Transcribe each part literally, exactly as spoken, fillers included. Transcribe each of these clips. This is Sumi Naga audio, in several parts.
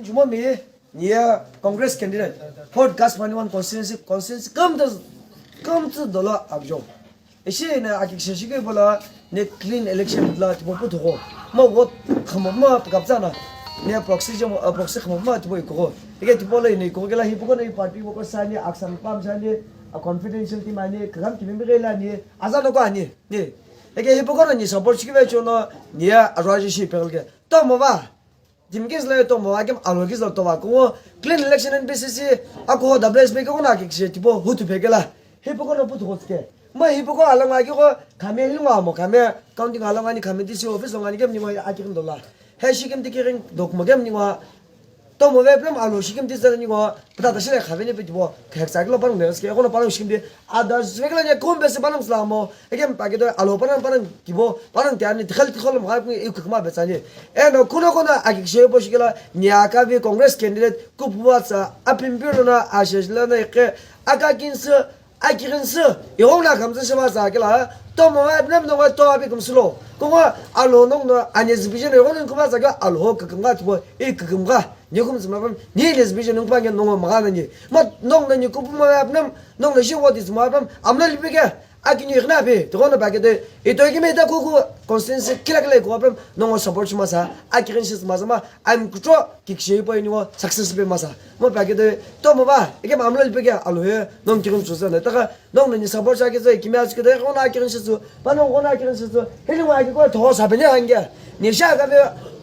Jumomi, niye Congress candidate, fourth Ghas Paniwon constituency, constituency kümtsü, kümtsü dolo akjo. Ishi ne akikishe shikeu pala ne clean election la tipau puthugho. Ma vote khamo ma kaptsana. Ne proxy jemo, uh, proxy khamo ma tipau ikuho. Ike tipau la ine ikuho kela hipau kono party voko sani, aksam pam sani, a confidential team ani, kagam kimi mi gela ni, azano ko ani, ni. Ike hipau kono ni support shikive chono, ni ya arwaji shi pegal ke. Tomo va. Dimkis la tomo akim alokis la tomo akungo clean election N P C C ako W S P ko na kikse tipo hutu pekela. Hipoko no putu kotske. Ma hipoko alanga ki ko kame hilwa mo kame counting alanga ni kame D C office longa ni kem ni wa akirim dola. He shikim tikiring dok mo kem ni wa tomo ve pram alo shikim tisar ni wa pata ta shile khave ni pe tipo khek sa kilo parang ke ko no parang shikim di. Ada swekela nya kumbe se panang slamo. Ekem paketo alo panang panang kibo panang te ani tikhal tikhol mga kung iku kuma betsani. Eno kuno kuno akik shebo shikela nya ka vi Congress candidate kupwa sa apimpiro na asheshla na ke akakinse akikinse. Ihong na kamse sheba sa kela. Tomo wa epnem no to abi kumslo. Kuma alo nong no ani zibije ne ihong kuma sa ke alo ho kakumga tibo iku kumga. Ni kum zima pam ni le zibije nong pa nge nong ma ga na ni. Ma nong na ni kupuma epnem nong na shi wo di zima pam amla lipe ke. Akini ighina phi, tighona pakete, ito ikime ita kuku constituency kila kila ikuwa pem, nongo support shima sa, akirin shi zima zama, I'm kutro kikishe ipo iniwo success pe masa. Mo pakete, tomo ba, ike mamlo lipe ke alo he, nong kirin su zane, taka, nong nani support sa kese, ikime asu kete, kona akirin shi su, pa nong kona akirin shi su, hili wa kiko toho sa pene hange, ni sha ka be,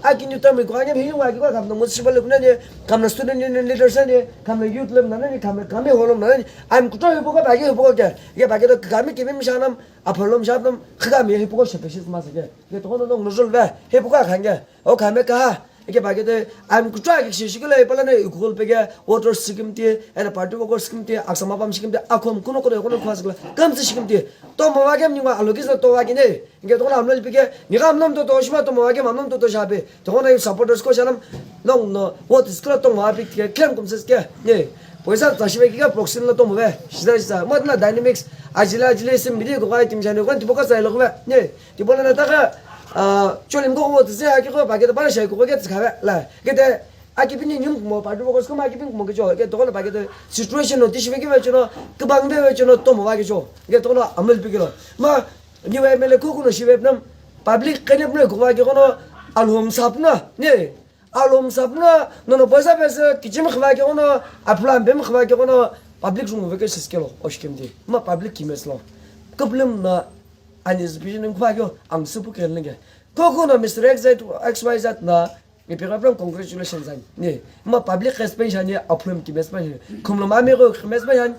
akini tomo ikuwa nge, hili wa kiko kam nong mo shiba le kuna ni, kam na student union leaders ni, kam na youth lem na ni, kam na, kam na holom na ni, I'm kutro ipo ka, ba ke ipo ke, Ike pakete kami kimi mishanam, aphalom shatnam, khikami hipoko shepeshi masake. Ike tokono nong nujul ve, hipoko khange. O kame kaha. Ike pakete, I'm kutwa ike shishikile ipalane ikukul peke, water scheme ti, ena party worker scheme ti, aksama pam scheme ti, akom kuno kuno kuno khwa sikla, kamsi scheme ti. Tomo wa kem niwa alokis na towa kine. Ike tokono amlo lipike, nika amnam to to shima tomo wa kem amnam to to shape. Tokono supporters ko shanam, nong no, what is kula tomo wa pik ke, claim kumses ke. Ne. Poisa ta shibe kika proxy la tomo ve. Shida shida. Mat na dynamics. Ajila ajila isim bidi ko kai tim jane ko tipo ka sai lo ve. Ne. Tipo la na ta ka, ah, cholim ko ko tse aki ko ba ke ta ba shai ko ke tsa ve. La. Ke te aki pini nyum mo pa ko ko ma aki pin mo ke jo. Ke to ko ba ke te situation no ti shibe ki ve chono. Ke bang be ve chono tomo ba ke jo. Ke to ko amel pi ke lo. Ma ni ve mele ko ko no shibe nam. Public ke ne ko ba ke ko no alhom sap na. Ne. Alhom sapna, nono poisa pesa, kichim khva ke ono, apula mbem khva ke ono, public room veke siskelo, oshkimdi. Ma public kimes lo. Kuplum na, ani zipijin khva ke, ang supu ke lenge. Koko no Mister X Z, X Y Z na, ni pira pram congratulations ai. Ni, ma public response ani, aplum kimes pa ni. Kumlo mami ko kimes pa ni.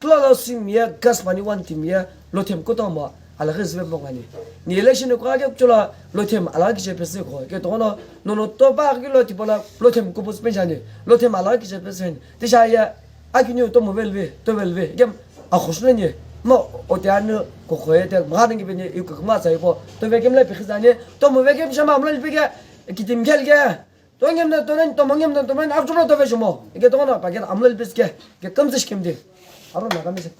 Klolo sim ye, gas pani one team ye, lothem kutomo, alaghi zve mongani. Ni election ko age chula, lothem alaghi je pese ko. Ke tono, nono to ba ki lo tipo la, lothem kupus penjani. Lothem alaghi je pese. Tisha ye, akini to mo velve, to velve. Gem, a khosne ni. Mo, o te anu, ko khoye te, ma ngi bene, yu ko ma sai ko. To ve gem le pe khizani, to mo ve gem shama amla pe ke, kitim gel ke. To ngem na to nan, to mo ngem na to nan, ak chuma to ve jumo. Ike to na, pa ke amla pe ke, ke kam se shkim de. Aro na kam se ta.